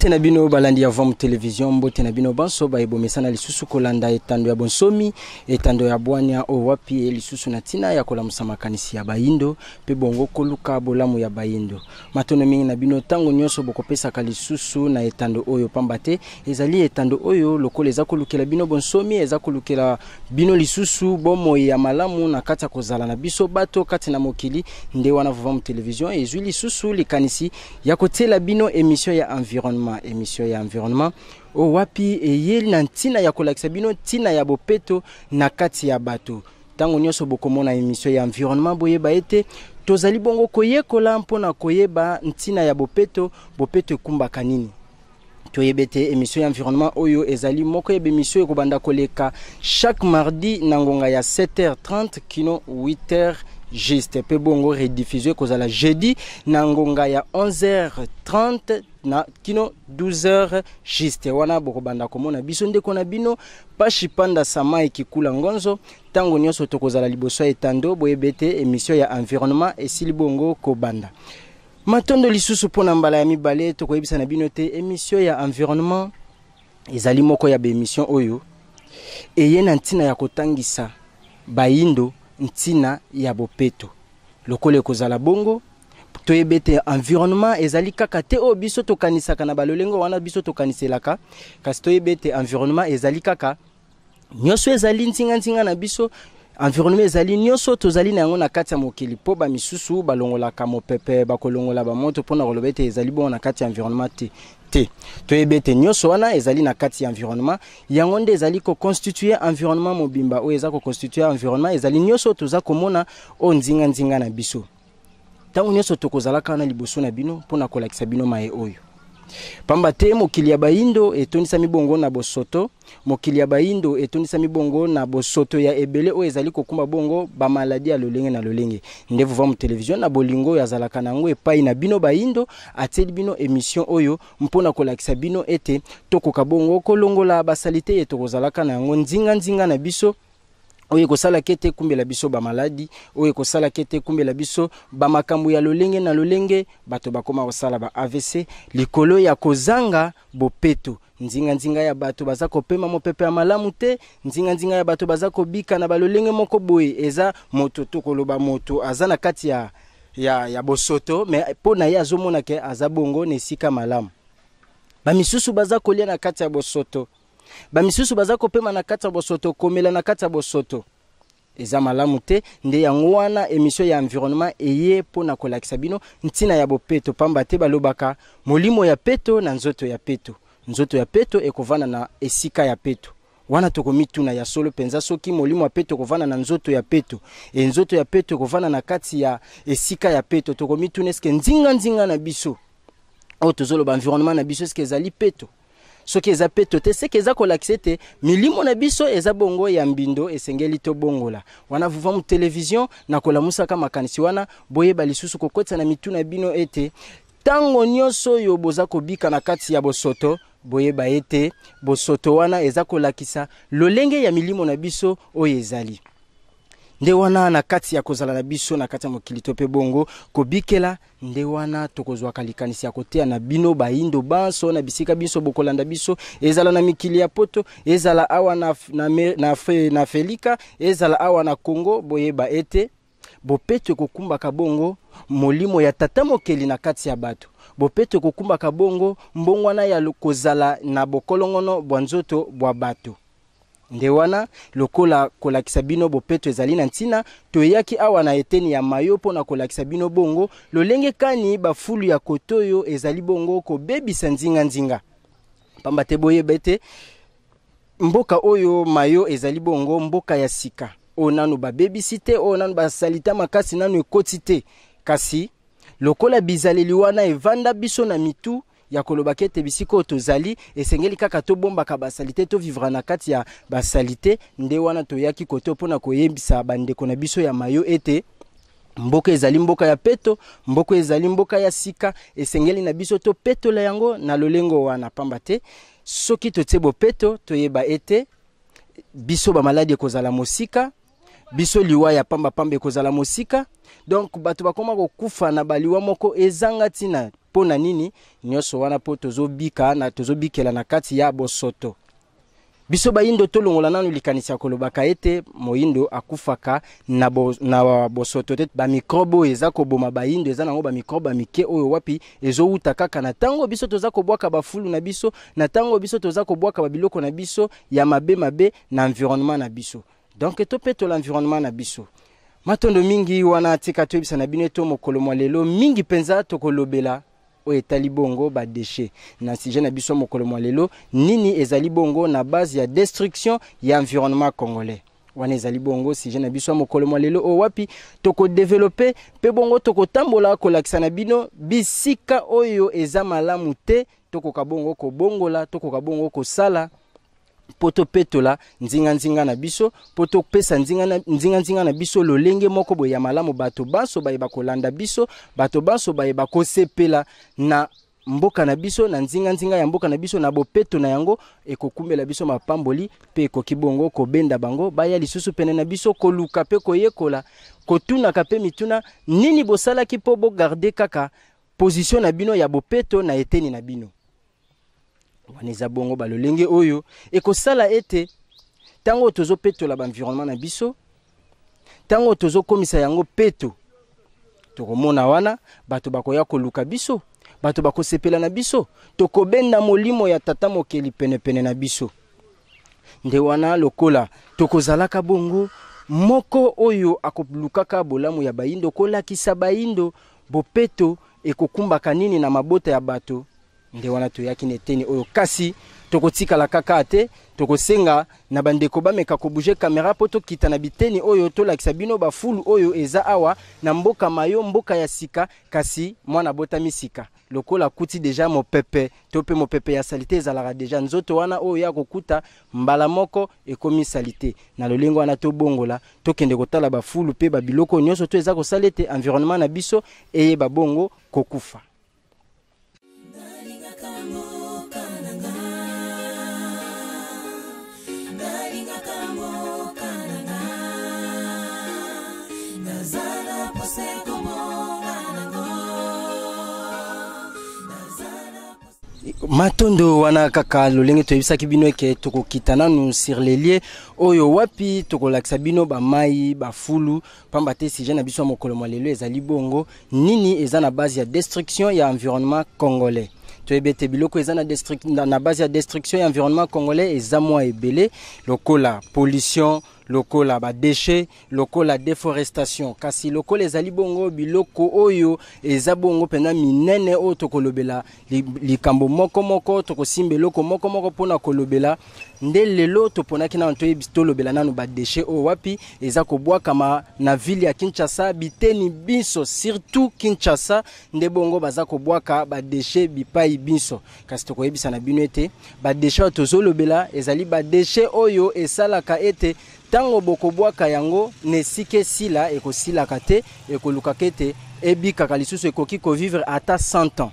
Mbote na bino balandi ya Vom Television, mbote na bino banso baye bomesana lisusu kolanda etando ya bonsomi, etando ya bwania oyo wapi ye lisusu na ntina ya kolamusa makanisi ya bayindo mpe bongo koluka bolamu ya bayindo. Matondo mingi na bino ntango nyonso bokopesaka lisusu na etando oyo, pamba te ezali etando oyo lokola eza kolukela bino bonsomi, eza kolukela bino lisusu bomoi ya malamu na kati ya kozala na biso bato kati na mokili. Nde wana Vom Television ezwi lisusu likanisi ya kotiela bino emission ya environnement, emission ya environnement oyo wapi eyeli na ntina ya kolakisa bino ntina ya bopeto na kati ya bato. Ntango nyonso bokomona emission ya environnement, boyeba ete tozali bongo koyekola mpona koyeba ntina ya bopeto, bopeto ekumbaka nini. Toyebi ete emission ya environnement oyo ezali moko ya bemission ekobanda koleka chaque mardi na ngonga ya 7h30 kino 8h juste, mpe bongo rediffusion ekozala jeudi na ngonga ya 11h30 na kino 12h juste. Wana bokobanda komona biso ndeko na bino Pashi Panda Samai Kikula Ngonzo ntango nyonso tokozala liboso ya etando. Boyebi ete emission ya environnement esili bongo kobanda. Matondo lisusu mpo na mbala ya mibale tokoyebisa na bino te emission ya environnement ezali moko ya baemission oyo eye na ntina ya kotangisa bayindo ntina ya bopeto. Lokola ekozala bongo, toyebi ete environnement ezali kaka te oyo biso tokanisaka na balolengo wana biso tokaniselaka, kasi toyebi ete environnement ezali kaka nyonso ezali nzinganzinga na biso. Environnement ezali nyonso tozali na yango na kati ya mokili, mpo bamisusu balongolaka mopepe, bakolongola bamoto mpona koloba ete ezali bongo na kati ya environnement te. Te, toyebi ete nyonso wana ezali na kati ya environnement. Yango nde ezali koconstitue environnement mobimba. Oyo eza koconstitue environnement ezali nyonso toza komona oyo nzinganzinga na biso. Ntango nyonso tokozalaka wana liboso na bino mpona kolakisa bino maye oyo, pamba te mokili ya bayindo etondisami bongo na bosoto, mokili ya bayindo etondisami bongo na bosoto ya ebele oyo ezali kokumba bongo bamaladi ya lolenge na lolenge. Nde Vuvamu Television na bolingo oyo azalaka na yango epai na bino bayindo atieli bino emission oyo mpona kolakisa bino ete tokoka bongo kolongola basalite ye tokozalaka na yango nzinganzinga na biso, oyo ekosalaka ete ekumbela biso bamaladi, oyo ekosalaka ete ekumbela biso bamakambo ya lolenge na lolenge. Bato bakoma kosala ba AVC likolo ya kozanga bopeto. Nzinganzinga ya bato baza kopema mopepe ya malamu te, nzinganzinga ya bato baza kobika na balolenge moko boye. Eza moto, tokoloba moto aza na kati ya bosoto, me mpo na ye azomona ke aza bongo na esika malamu. Bamisusu baza kolia na kati ya bosoto, bamisusu baza kopema na kati ya bosoto, komela na kati ya bosoto. Eza malamu te. Nde yango wana emission ya environnement eye mpo na kolakisa bino ntina ya bopeto, pamba te balobaka molimo ya peto na nzoto ya peto, nzoto ya peto ekovanda na esika ya peto. Wana tokomituna ya solo mpenza soki molimo ya peto ekovanda na nzoto ya peto, e nzoto ya peto ekovanda na kati ya esika ya peto, tokomituna eske nzinganzinga na biso oyo tozoloba environnement na biso eske ezali peto. Soki eza peto te, seke eza kolakisa ete milimo na biso eza bongo ya mbindo, esengeli tobongola. Wana Vuvamu Television na kolamusaka makanisi wana, boyeba lisusu kokotisa na mitu na bino ete ntango nyonso oyo boza kobika na kati ya bosoto, boyeba ete bosoto wana eza kolakisa lolenge ya milimo na biso oyo ezali. Nde wana na kati ya kozala na biso na kati ya mokili to mpe bongo kobikela, nde wana tokozwaka likanisi ya koteya na bino bayindo banso na bisika biso bokolanda biso, ezala na mikili ya poto, ezala awa na Felika, ezala awa na Congo. Boyeba ete bopeto ekokumbaka bongo molimo ya tata mokeli na kati ya bato, bopeto ekokumbaka bongo mbongwana ya kozala na bokolongono bwa nzoto bwa bato. Nde wana lokola kolakisa bino bopeto ezali na ntina, toyaki awa na eteni ya mayo mpo na kolakisa bino bongo lolenge kani bafulu ya kotoyo ezali bongo kobebisa nzinganzinga. Pamba te boyeba ete mboka oyo mayo ezali bongo mboka ya sika oyo nanu babebisi te, oyo nanu basalita makasi nanu ekoti te, kasi lokola bizaleli wana evanda biso na mitu ya kolobaka ete bisika oyo tozali esengeli kaka tobombaka basalite, tovivra na kati ya basalite. Nde wana toyaki kote mpona koyebisa bandeko na biso ya mayo ete mboka ezali mboka ya peto, mboka ezali mboka ya sika, esengeli na biso topetola yango na lolengo wana, pamba te soki totie bopeto, toyeba ete biso bamaladi ekozala mosika, biso liwa ya pambapamba ekozala mosika. Donc bato bakoma kokufa na baliwa moko ezanga ntina. Mpo na nini nyonso wana? Mpo tozobika na tozobikela na kati ya bosoto. Biso bayindo tolongola nanu likanisi ya kolobaka ete moyindo akufaka na, na bosoto te. Bamikrobe oyo eza koboma bayindo eza nango bamikrobe ya mike oyo wapi ezowuta kaka na ntango biso toza kobwaka bafulu na biso, na ntango biso toza kobwaka babiloko na biso ya mabe mabe na environnement na biso. Donc topetola environnement na biso. Matondo mingi wana. Tika toyebisa na bino ete mokolo mwa lelo mingi mpenza tokolobela oyo etali bongo badéchets na sujet na biso mokolo mwa lelo. Nini ezali bongo na base ya destruction ya environnement congolais? Wana ezali bongo sujet na biso ya mokolo mwa lelo, oyo wapi tokodévelopper mpe bongo tokotambola kolakisa na bino bisika oyo eza malamu te, tokoka bongo kobongola, tokoka bongo kosala mpo topetola nzinganzinga na biso, mpo topesa nzinganzinga na biso lolenge moko boye ya malamu, bato banso bayeba kolanda biso, bato banso bayeba kosepela na mboka na biso, na nzinganzinga ya mboka na biso, na bopeto na yango. Ekokumbela biso mapamboli mpe ekoki bongo kobenda bango baya lisusu pene na biso koluka mpe koyekola, kotunaka mpe mituna: nini bosalaki mpo bogarder kaka position na bino ya bopeto na eteni na bino? Wana eza bongo balolenge oyo ekosala ete ntango tozopetola baenvironnement na biso, ntango tozokomisa yango peto, tokomona wana bato bakoya koluka biso, bato bakosepela na biso, tokobenda molimo ya Tata Mokeli penepene na biso. Nde wana lokola tokozalaka bongo moko oyo akolukaka bolamu ya bayindo, kolakisa bayindo bopeto ekokumbaka nini na mabota ya bato. Nde wana toyaki na eteni oyo, kasi tokotikala kaka te. Tokosenga na bandeko bameka kobouger caméra mpo tokita na biteni oyo, tolakisa bino bafulu oyo eza awa na mboka Mayo, mboka ya sika. Kasi mwana abotami sika, lokola akuti déjà mopepe to mpe mopepe ya saleté ezalaka déjà nzoto wana, oyo ya kokuta mbala moko ekomi saleté. Na lolenge wana tobongola, tokende kotala bafulu mpe babiloko nyonso to eza kosala ete environnement na biso eyeba bongo kokufa. Nalingaka mboka na nga, nalingaka mboka na nga, nazala pose kobonga nango, nazala. Matondo. Wana kaka lolenge toyebisaki bino eke tokokita nanu sur les lieux oyo wapi tokolakisa bino bamai, bafulu, pamba te sujet na biso ya mokolo mwa lelo ezali bongo nini eza na base ya destruction ya environnement congolais. Toyebi ete biloko eza na base ya destruction ya environnement congolais eza mwa ebele, lokola pollution, lokola badéchets, lokola déforestation. Kasi lokola ezali bongo biloko oyo eza bongo mpenza minene oyo tokolobela likambo moko moko, tokosimba eloko moko moko mpona kolobela, nde lelo toponaki nano tolobela nano badéchets oyo wapi eza kobwakama na ville ya Kinshasa, biteni biso, surtout Kinshasa. Nde bongo baza kobwaka badéchets bipai biso. Kasi tokoyebisa na bino ete badéchets oyo tozolobela ezali badéchets oyo esalaka ete ntango bokobwaka yango na esika esila, ekosilaka te, ekolukaka ete ebikaka lisusu, ekoki kovivre ata 100 ans.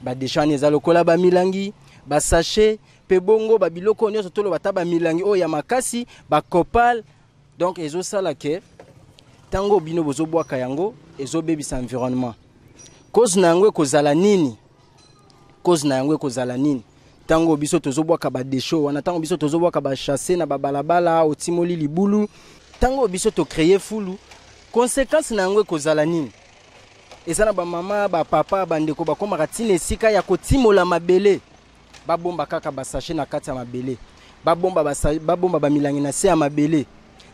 Badéchets wana eza lokola bamilangi, basachets mpe bongo babiloko oyo nyonso toloba, ata bamilangi oyo ya makasi, bakopal. Donc ezosala ke ntango bino bozobwaka yango, ezobebisa environnement. Cause na yango ekozala nini? Cause na yango ekozala nini? Ntango biso tozobwaka badéchets wana, ntango biso tozobwaka basachets na babalabala, otimoli libulu, ntango biso tocréer fulu, conséquence na yango ekozala nini? Eza na bamama, bapapa, bandeko bakomaka ntina esika ya kotimola mabele, babomba kaka basachets na kati ya mabele, babomba bamilangi na se ya mabele.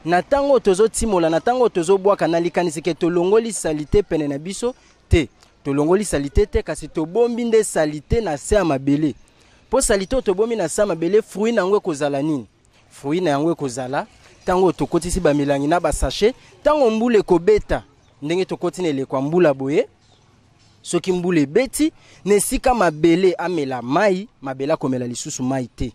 Na ntango oyo tozotimola, na ntango oyo tozobwaka, na likanisi ke tolongoli saleté pene na biso te, tolongoli saleté te, kasi tobombi nde saleté na se ya mabele. Mpo saleté oyo tobombi na se ya mabele, fruit na yango ekozala nini? Fruit na yango ekozala, ntango oyo tokotisi bamilangi na basachets, ntango mbula ekobeta, ndenge tokoti na eleko ya mbula boye, soki mbula ebeti na esika mabele amela mai, mabele akomela lisusu mai te,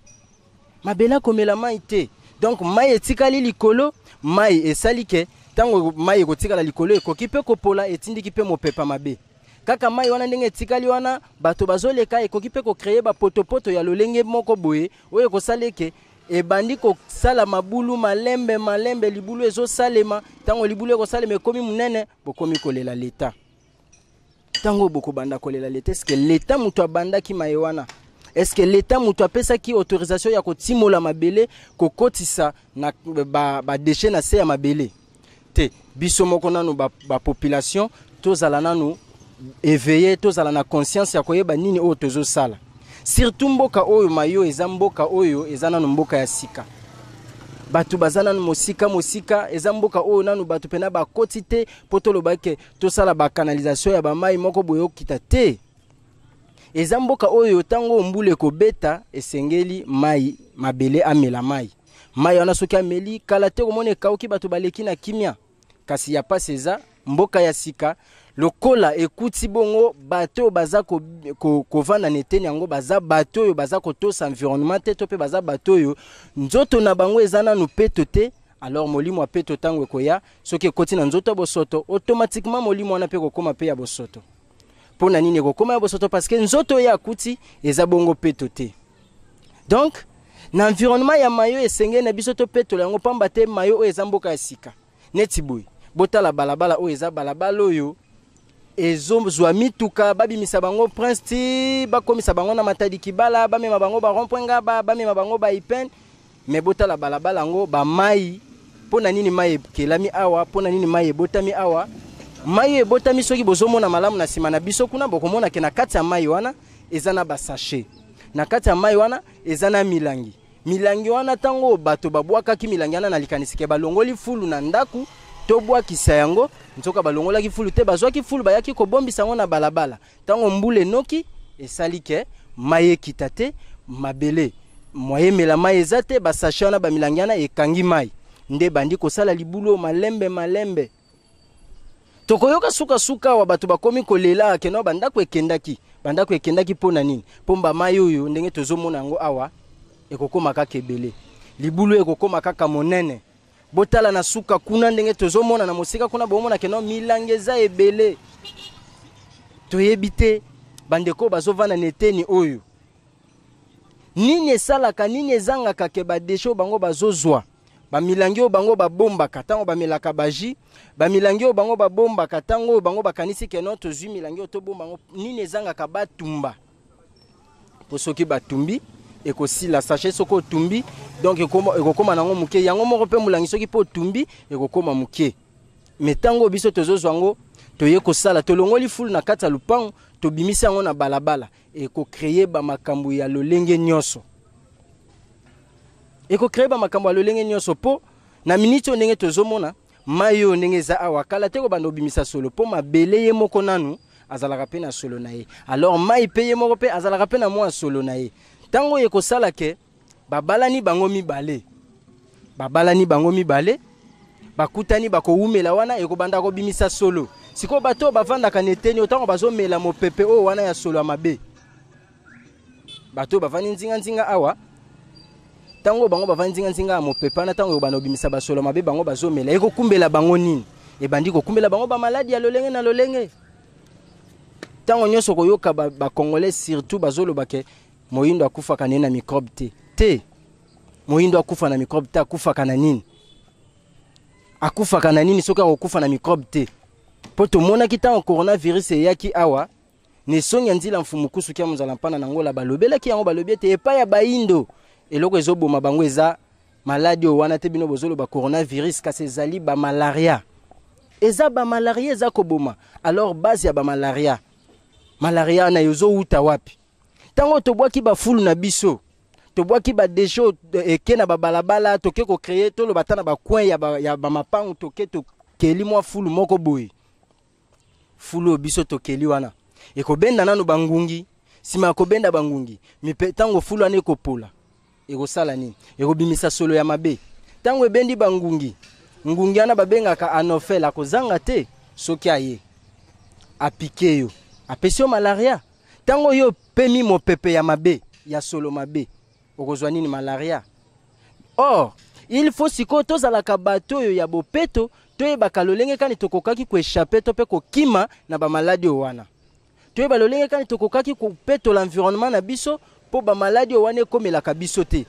mabele akomela mai te. Donc mai etikali likolo, mai esali ke ntango mai ekotikala likolo, ekoki mpe kopola, etindiki mpe mopepa mabe. Kaka mai wana ndenge etikali wana, bato bazoleka, ekoki mpe kocréer bapotopoto ya lolenge moko boye oyo ekosala eke ebandi kosala mabulu malembe malembe. Libulu ezosalema. Ntango libulu ekosalema, ekomi monene, bokomi kolela leta. Ntango bokobanda kolela leta, est-ce leta moto abandaki maye wana? Est-ce leta moto apesaki autorisation ya kotimola mabele, kokotisa na badéchets ba na se ya mabele te? Biso moko nanu bapopulation ba tozala nanu éveillé, tozala na conscience ya koyeba nini oyo tozosala. Surtout mboka oyo mayo eza mboka oyo eza nanu mboka ya sika, bato baza nanu mosika mosika. Eza mboka oyo nanu bato mpena bakoti te mpo toloba ke tosala bacanalisation ya bamai moko boye okita te. Eza mboka oyo ntango mbula ekobeta, esengeli mai mabele amela mai. Mai wana soki ameli, kala te komona ekauki, bato baleki na kimia. Kasi ya pasi, eza mboka ya sika lokola ekuti bongo, bato oyo baza kovanda na eteni yango baza bato oyo baza kotosa environnement te, to mpe baza bato oyo nzoto na bango eza nanu peto te. Alors molimo ya peto, ntango ekoya, soki ekoti na nzoto ya bosoto, automatiquement molimo wana mpe ekokóma mpe ya bosoto. Mpo na nini ekokóma ya bosoto? Parce que nzoto oyo akuti eza bongo peto te. Donc na environnement ya mayo, esengeli na biso topetola yango, pamba te mayo oyo eza mboka ya sika. Neti boye, botala balabala oyo, eza balabala oyo ezozwa mituka, babimisa bango Prince ti bakomisa bango na Matadi Kibala, bamema bango ba rond-point Ngaba, bamema bango ba Ipen. Me botala balabala yango, bamai. Mpo na nini mai ekelami awa? Mpo na nini mai ebotami awa? Mai oyo ebotami, soki bozomona malamu na nsima na biso kuna, bokomona ke na kati ya mai wana eza na basachets, na kati ya mai wana eza na milangi. Milangi wana, ntango bato babwakaki milangi wana na likanisi ke balongoli fulu na ndako, tobwakisa yango, nzoka balongolaki fulu te. Bazwaki fulu, bayaki kobombisa yango na balabala. Ntango mbula enoki, esali ke mai ekita te, mabele moye emela mai eza te. Basachets wana, bamilangi wana ekangi mai, nde bandi kosala libulu oyo malembe malembe. Tokoyoka sukasuka awa bato bakomi kolela keno bandako ekendaki, bandako ekendaki. Mpo na nini? Mpo bamai oyo, ndenge tozomona yango awa, ekokóma kaka ebele, libulu ekokóma kaka monene. Botala na suka kuna, ndenge tozomona na mosika kuna, bomona keno milangi eza ebele. Toyebi te bandeko bazovanda na eteni oyo, nini esalaka, nini ezangaka ke badéchets oyo bango bazozwa, bamilangi oyo bango babombaka ntango bamelaka bajus, bamilangi oyo bango babombaka ntango oyo bango bakanisi keno tozwi milangi oyo tobomba yango, nini ezangaka batumba? Mpo soki batumbi, ekosila. Sachet soki otumbi, donc ekokóma nango moke yango moko. Mpe molangi soki mpe otumbi, ekokóma moke. Me ntango biso tozozwa yango, toye kosala, tolongoli fulu na kati ya lupango, tobimisi yango na balabala, ekocréer bamakambo ya lolenge nyonso, ekocréer bamakambo ya lolenge nyonso. Mpo na miniti oyo, ndenge tozomona mai oyo ndenge eza awa, kala te kobanda obimisa solo, mpo mabele ye moko nanu azalaka mpe na solo na ye. Alors mai mpe ye moko mpe azalaka mpe na mwa solo na ye. Ntango oyo ekosala ke babalani bango mibale, babalani bango mibale, bakutani, bakowumela wana, ekobanda kobimisa solo. Sikoyo bato oyo bavandaka na eteni oyo, ntango bazomela mopepe oyo wana ya solo ya mabe, bato oyo bavandi nzinganzinga awa, ntango bango bavandi nzinganzinga ya mopepe wana, ntango ekobanda kobimisa basolo mabe, bango bazomela, ekokumbela bango nini? Ebandi kokumbela bango bamaladi ya lolenge na lolenge. Ntango nyonso koyoka bacongolais ba surtout bazoloba ke moyindo akufaka nini na microbe te. Te, moyindo akufa na microbe te. Akufaka na nini? Akufaka na nini soki akokufa na microbe te? Mpo tomonaki ntango coronavirus eyaki awa na esongi ya nzila, mfumu kusuki ya mozala mpana na ngola balobelaki yango, balobi ete epai ya bayindo eloko ezoboma bango eza maladi oyo wana te bino bozoloba coronavirus, kasi ezali bamalaria, eza bamalaria eza koboma. Alors base ya bamalaria, malaria wana ezowuta wapi? Ntango tobwaki bafulu na biso, tobwaki badéchets eke na babalabala, toke kocréer, toloba ata na bacoin ya bamapangu, toke tokeli mwa fulu moko boye. Fulu oyo biso tokeli wana ekobenda nano bangungi. Nsima ya kobenda bangungi mipe, ntango fulu wana ekopola, ekosala nini? Ekobimisa solo ya mabe. Ntango ebendi bangungi, ngungi wana babengaka anophèle akozanga te. Soki aye apiquer yo, apesi yo malaria. Ntango oyo opemi mopepe ya mabe, ya solo mabe, okozwa nini? Malaria. Or il faut sikoyo tozalaka bato oyo ya bopeto, toyebaka lolenge kani tokokaki koéchapper to mpe kokima na bamaladi oyo wana, toyeba lolenge kani tokokaki kopetola environnement na biso mpo bamaladi oyo wana ekomelaka biso te,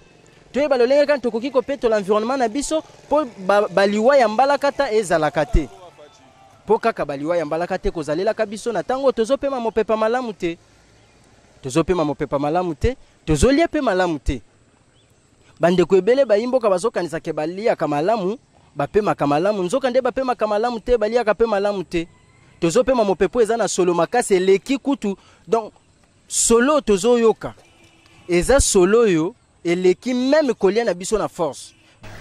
toyeba lolenge kani tokoki kopetola environnement na biso mpo baliwa ya mbalakata ezalaka te. Mpo kaka baliwa ya mbalaka te kozalelaka biso na ntango tozopema mopepa malamu te. Tozopema mopepa malamu te, tozolia mpe malamu te. Bandeko ebele bayi mboka bazokanisa ke baliaka malamu, bapemaka malamu, nzoka nde bapemaka malamu te, baliaka mpe malamu te. Tozopema mopepo eza na solo makasi eleki kutu, donc solo tozoyoka eza solo oyo eleki meme kolia na biso na force.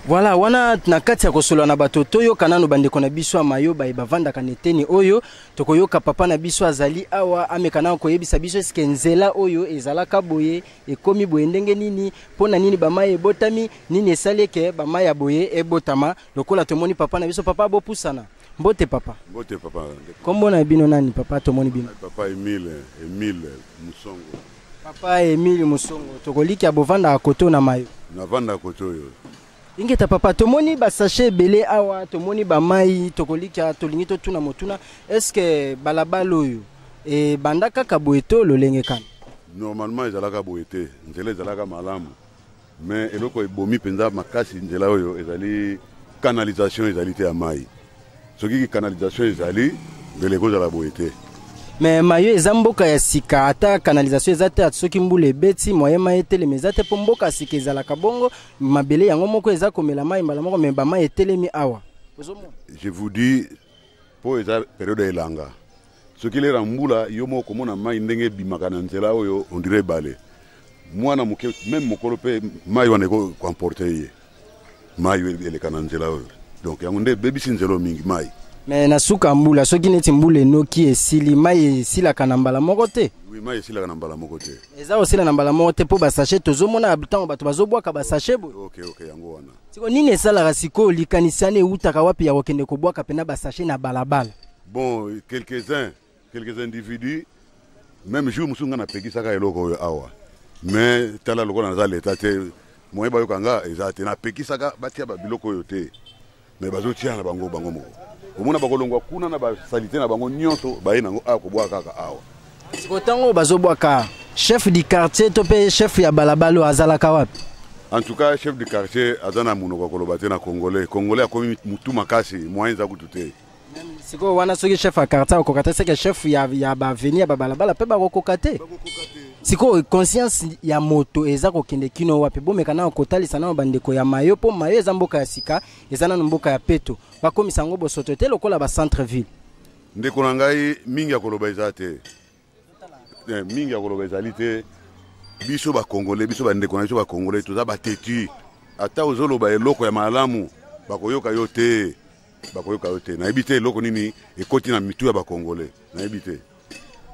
Voilà, wana na kati ya kosolola na bato, toyoka nano bandeko na biso ya mayo baye bavandaka na eteni oyo. Tokoyoka papa na biso azali awa, ameka nano koyebisa biso eske nzela oyo ezalaka boye, ekomi boye ndenge nini, mpo na nini bamai ebotami, nini esali eke bamai ya boye ebotama. Lokola tomoni papa na biso, papa bopusana. Mbote papa. Mbote papa. Kombo na bino nani papa? Tomoni bino. Papa Emile, Emile Musongo. Papa Emile Musongo, tokolikia bovandaka koto na mayo. Navanda koto oyo. Ingeta papa, tomoni basachet ebele awa, tomoni bamai, tokolikia tolingi totuna motuna, est-ce que balabala oyo ebanda kaka boye to lolenge kana? Normalement ezalaka boye te, nzela ezalaka malamu. Mais eloko ebomi mpenza makasi nzela oyo ezali canalisation ezali te ya mai. Soki canalisation ezali, mbele ekozala boye te. Mais mayo eza mboka ya sika, ata canalisation eza te, soki mbula ebeti moyen mai etelemi eza te, mpo mboka ya sika ezalaka bongo, mabele yango moko eza komela mai mbala moko, mais bamai etelemi awa. Je vous dis, mpo eza période ya elanga, soki lera mbula yo moko komona mai ndenge ebimaka na nzela oyo, on dirait ebale. Mwana moke même mokolo mpe mai wana ekoemporte ye, mai oyo eleka na nzela oyo. Donc yango nde ebebisi nzela oyo mingi, mai. Mais na suka mbula, soki neti mbula enoki esili, mai esilaka na mbala moko te? Oui, mai esilaka na mbala moko te. Eza kosila na mbala moko te, mpo basachet tozomona ntango bato bazobwaka basachet boye. Ok, yango wana. Siko nini esalaka sikoyo, likanisi wana eutaka wapi ya kokende kobwaka mpena basachet na balabala? Bon, quelques-uns, quelques individus, même jour mosusu nga napekisaka eloko oyo awa, mais tala lokola naza leta te, moye bayoka nga eza te. Napekisaka batia babiloko oyo te, mais bazotia na bango bango moko. Omona bakolongwa kuna na basalite na bango nyonso, baye nango awa kobwaka kaka awa. Sikoyo ntango oyo bazobwaka, chef du quartier to mpe chef ya balabala oyo azalaka wapi? En tout cas, chef du quartier aza na monoko ya koloba te na Congolais. Congolais akomi mutu makasi, moyen eza kutu te. Sikoyo wana soki chef ya quartier akokoka te, seke chef ya baveni ya babalabala mpe bakokoka te. Sikoyo conscience ya moto eza kokende kino wapi? Bomeka nano kotalisa nano bandeko ya mayo, mpo mayo eza mboka ya sika, eza nano mboka ya peto, bakomisa yango bosoto te lokola bacentre ville. Ndeko na ngai, mingi ya koloba eza te, mingi ya koloba ezali te. Biso bakongole, biso bandeko na biso bakongole, toza batetu. Ata ozoloba eloko ya malamu, bakoyoka yo te, bakoyoka yo te. Nayebi te eloko nini ekoti na mitu ya bakongole, nayebi te.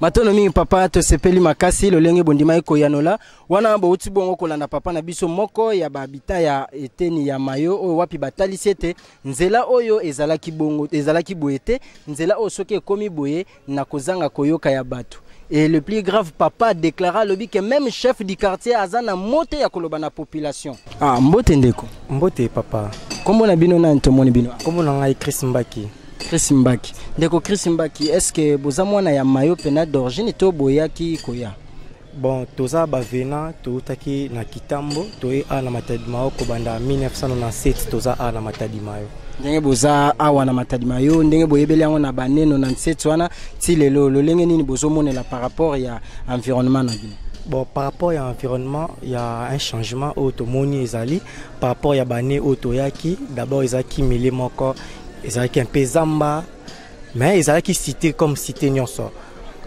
Matono mingi papa, tosepeli makasi lolenge bondimaki koyanola wana. Bouti bongo kolanda papa na biso moko ya bahabita ya eteni ya mayo oyo wapi batalisi ete nzela oyo ezalaki bongo, ezalaki boye te. Nzela oyo soki ekomi boye na kozanga koyoka ya bato. Et le plus grave, papa déclara alobi que même chef du quartier aza na mote ya koloba na population. Ah, mbote ndeko. Mbote papa. Kombo na bino nani? Tomoni bino. Kombo na ngai Chris Mbaki. Chris Mbaki. Ndeko Chris Mbaki, est-ce que boza mwana ya mayo pena d'origine to boyaki koya? Bon, toza bavena, toutaki na Kitambo, toye awa na Matadi Mayo kobanda 1997, toza awa na Matadi Mayo. Ndenge boza awa na Matadi Mayo, ndenge boyebeli yango na baneno na nseti wana ti lelo, lolenge nini bozomonela par rapport ya environnement na bino? Bon, par rapport ya environnement, ya un changement oyo tomoni ezali par rapport ya bane oyo toyaki. D'abord ezalaki mele moko, ezalaki un peu zamba, mais ezalaki cité comme cité nyonso.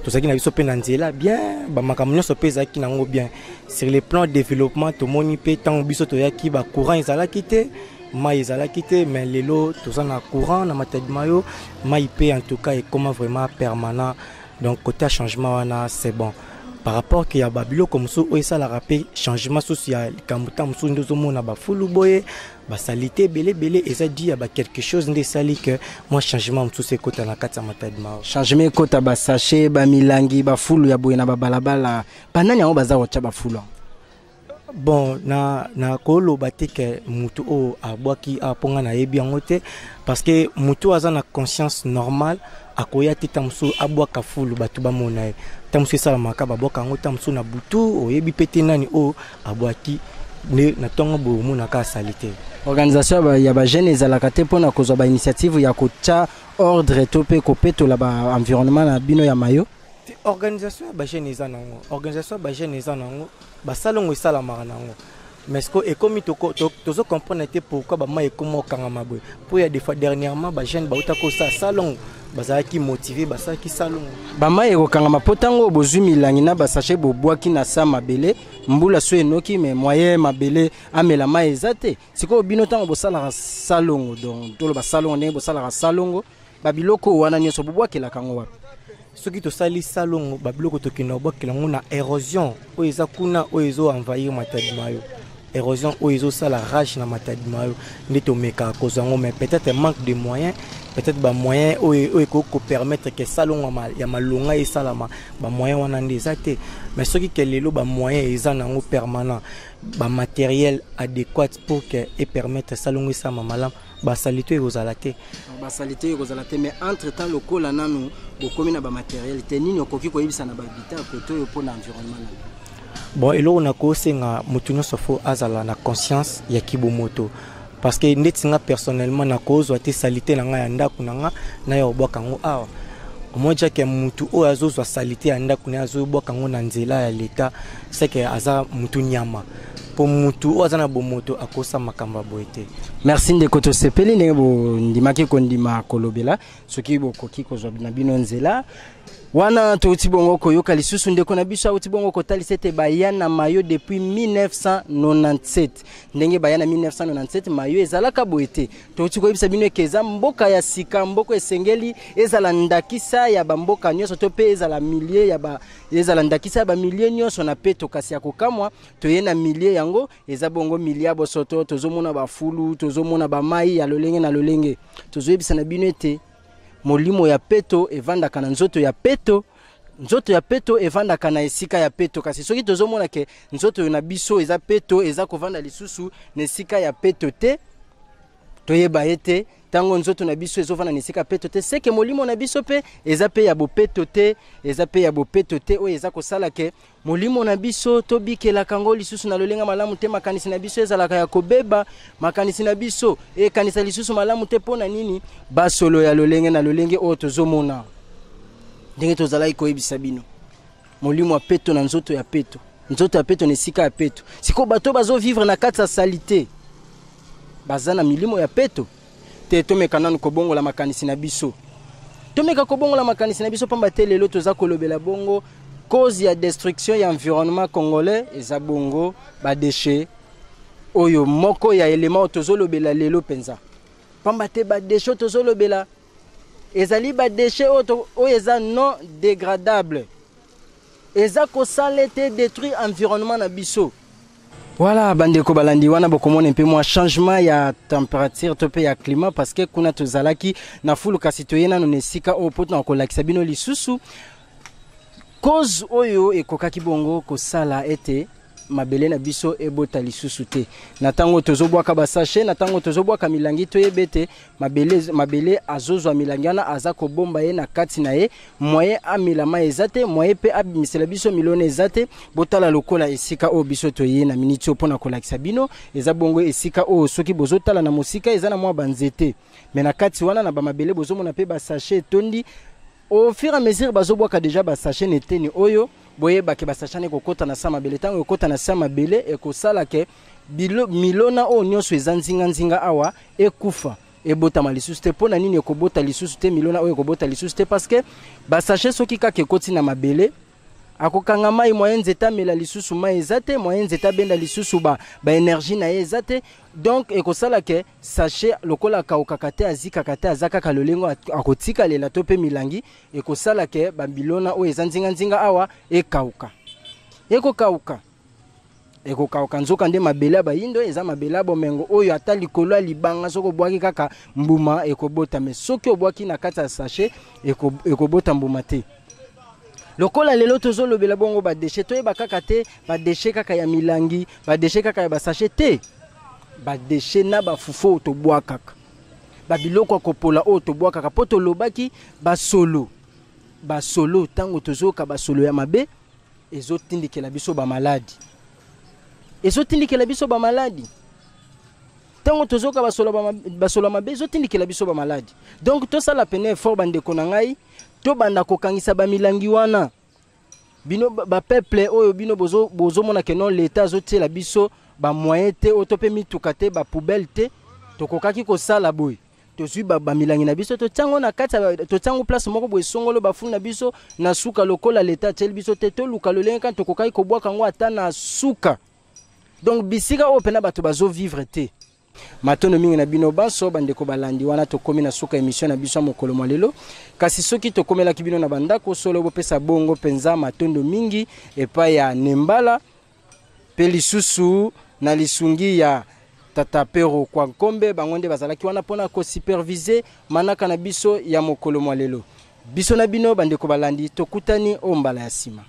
Tozalaki na biso mpe na nzela bien, bamakambo nyonso mpe ezalaki nango bien. Sur le plan développement, tomoni mpe ntango biso toyaki, bacourant ezalaki te, mai ezalaki te, mais lelo toza na courant na Matadi Mayo, mai mpe en tout cas ekoma vraiment permanent. Donc côté ya changement wana, c'est bon. Par rapport ke ya babiloko mosusu oyo esalaka mpe changement susu ya likambo, ntango mosusu nde ozomona bafulu boye, basalite ebele ebele, eza di ya ba quelque chose nde esali ke mwa changement mosusu ekota na kati ya Matadi Mayo. Changement ekota, basachet, bamilangi, bafulu ya boye na babalabala, banani yango baza kotya bafulu yango? Bon, na koloba te ke mutu oyo abwaki awa, mpo nga nayebi yango te, parce que mutu oyo aza na conscience normale akoya te ntango mosusu abwaka fulu bato bamona ye. Ntango mosusu esalamaka babwaka yango ntango mosusu na butu, oyebi mpe te nani oyo abwaki. Nde na ntongo boye omonaka saleté. Organisation ya bajeune ezalaka te mpona kozwa bainitiative ya kotya ordre to mpe kopetola baenvironnement na bino ya Mayo? Te, organisation ya bajeune eza nango, organisation ya bajeune eza nango, basalongo esalamaka nango, mais ce ekomi tozo comprendre te pourquoi bamai ekoma okangama boye. Mpo ya des fois, dernièrement, bajeune bauta kosala salongo, bazalaki motivé, basalaki salongo. Bamai ekokangama mpo ntango bozwi milangi na basachet, bobwaki na sa mabele, mbula so enoki, mais moyen mabele amela mai eza te. Sikoyo bino, ntango bosalaka salongo, donc toloba salongo, ndenge bosalaka salongo, babiloko wana nyonso bobwakelaka yango wapi? Soki tosali salongo, babiloko tokenda kobwakela yango na érosion oyo eza kuna, oyo ezo envahir Matadi Mayo. Érosion oyo ezosala rage na Matadi Mayo nde tomekaka kozwa yango, mais peut-être manque de moyens, peut-être bamoyen oyo ekoki kopermettre ke salongo ya malonga esalama, bamoyen wana nde eza te. Mais soki ke lelo bamoyen eza nango permanent, bamatériel adéquat pour ke epermettre salongo esalama malamu, basaleté ekozala te. Basaleté ekozala te, mais entre temps, lokola nanu bokomi na bamatériel te, nini okoki koyebisa na bahabitant kote oyo mpona environnement na? Bon, eloko na kosenga motu nyonso, fo azala na conscience ya kibomoto, parce que ndeti nga personnellement, nakozwa te saleté na ngai ya ndako na nga naya kobwaka yango awa. Omoni ke mutu oyo azozwa saleté ya ndako na ye, azobwaka yango na nzela ya leta, seke aza mutu nyama, mpo mutu oyo aza na bomoto akosa makambo ya boye te. Merci ndeko, tosepeli ndenge bondimaki kondima kolobela. Soki bokoki kozwa na bino nzela wana, touti bongo koyoka lisusu ndeko na biso auti bongo kotalisa ete baya na Mayo depuis 1997. Ndenge baya na 1997, Mayo ezalaka boye te. Touti koyebisa bino eke eza mboka ya sika, mboka esengeli ezala ndakisa ya bamboka nyonso, to mpe ezala milieu ya ba, ezala ndakisa ya bamilie nyonso na peto. Kasi ya kokamwa, toye na milieu yango, eza bongo milieu ya bosoto. Tozomona bafulu, tozomona bamai ya lolenge na lolenge. Tozoyebisa na bino ete molimo ya peto evandaka na nzoto ya peto, nzoto ya peto evandaka na esika ya peto. Kasi soki tozomona ke nzoto na biso eza peto, eza kovanda lisusu na esika ya peto te, toyeba ete ntango nzoto na biso ezovanda na esika peto te, seke molimo na biso mpe eza mpe ya bopeto te, eza mpe ya bopeto te. Oyo eza kosala ke molimo na biso tobikelaka yango lisusu na lolenga malamu te, makanisi na biso ezalaka ya kobeba, makanisi na biso ekanisa lisusu malamu te. Mpo na nini? Basolo ya lolenge na lolenge oyo tozomona. Ndenge tozalaki koyebisa bino, molimo ya peto na nzoto ya peto, nzoto ya peto na esika ya peto. Sikoyo bato bazovivre na kati ya saleté baza na milimo ya peto te. Tomeka nanu kobongola makanisi na biso, tomeka kobongola makanisi na biso, pamba te lelo toza kolobela bongo cause ya destruction ya environnement congolais eza bongo badéchet. Oyo moko ya élément oyo tozolobela lelo mpenza, pamba te badéchet oyo tozolobela ezali badéchet oyo oyo eza non dégradable, eza kosala ete détruire environnement na biso. Voilà, bandeko balandi, wana bokomona mpe mwa changement ya température to mpe ya climat, parce que kuna tozalaki na fulu, kasi toye nano na esika oyo mpo na kolakisa bino lisusu cause oyo ekokaki bongo kosala ete mabele na biso ebota lisusu te. Na ntango tozobwaka basachet, na ntango tozobwaka milangi, toyeba ete mabele, mabele azozwa milangi wana, aza kobomba ye na kati na ye. Moyen amela mai eza te, moyen mpe abimisela biso milona eza te. Botala lokola esika oyo biso toye na miniti oyo mpona kolakisa bino, eza bongo esika oyo soki bozotala na mosika, eza na mwa banzete, mais na kati wana na bamabele bozomona mpe basachet etondi. Au fur et à mesure bazobwaka déjà basachet na eteni oyo, boyebake basachet wana ekokɔta na sa mabele. Ntango ekokɔta na sa mabele, ekosala ke milona oyo nyonso eza nzinganzinga awa ekufa, ebotama lisusu te. Mpo na nini ekobota lisusu te? Milona oyo ekobota lisusu te parce que basachet soki kaka ekoti na mabele, akokanga mai, moyen nzete amela lisusu mai eza te, moyen nzete abenda lisusu baénergie ba na ye eza te. Donc ekosala ke sachet lokola akaukaka te, azikaka te, aza kaka lolengo akotikalela, to mpe milangi ekosala ke bamilona oyo eza nzinganzinga awa ekauka, ekokauka, ekokauka. Nzoka nde mabele ya bayindo eza mabele ya bomengo oyo ata likolo ya libanga soki obwaki kaka mbuma, ekobota. Mais soki obwaki na kati ya sachet, ekobota mbuma te. Lokola lelo tozolobela bongo badéchet, toyeba kaka te badéchet kaka ya milangi, badéchet kaka ya basachet te, badéchet na bafufu oyo tobwakaka, babiloko ya kopola oyo tobwakaka. Mpo tolobaki basolo, basolo, ntango tozoyoka basolo ya mabe, ezotindikela biso bamaladi. Ezotindikela biso bamaladi. Ntango tozoka basolo ya mabe, ezotindikela biso bamaladi. Donc tosala pene effort, bandeko na ngai, tobanda kokangisa bamilangi wana. Bino bapeuple oyo, bino bozomona ke non, l'État azotiela biso bamoyen te, oyo to mpe mituka te, bapoubelle te. Tokokaki kosala boye: tozwi bamilangi na biso, totiango na kati, totiango place moko boye songolo, bafulu na biso na suka. Lokola l'État atieli biso te, toluka lolenge kani tokokaki kobwaka yango ata na suka, donc bisika oyo mpena bato bazovivre te. Matondo mingi na bino banso, bandeko balandi. Wana tokómi na suka émission na biso ya mokolo mwa lelo. Kasi soki tokomelaki bino na bandako solo, bopesa bongo mpenza matondo mingi epai ya Nembala, mpe lisusu na lisungi ya tata Pero kwa Nkombe. Bango nde bazalaki wana mpona kosuperviser manaka na biso ya mokolo mwa lelo. Biso na bino, bandeko balandi, tokutani oyo mbala ya nsima.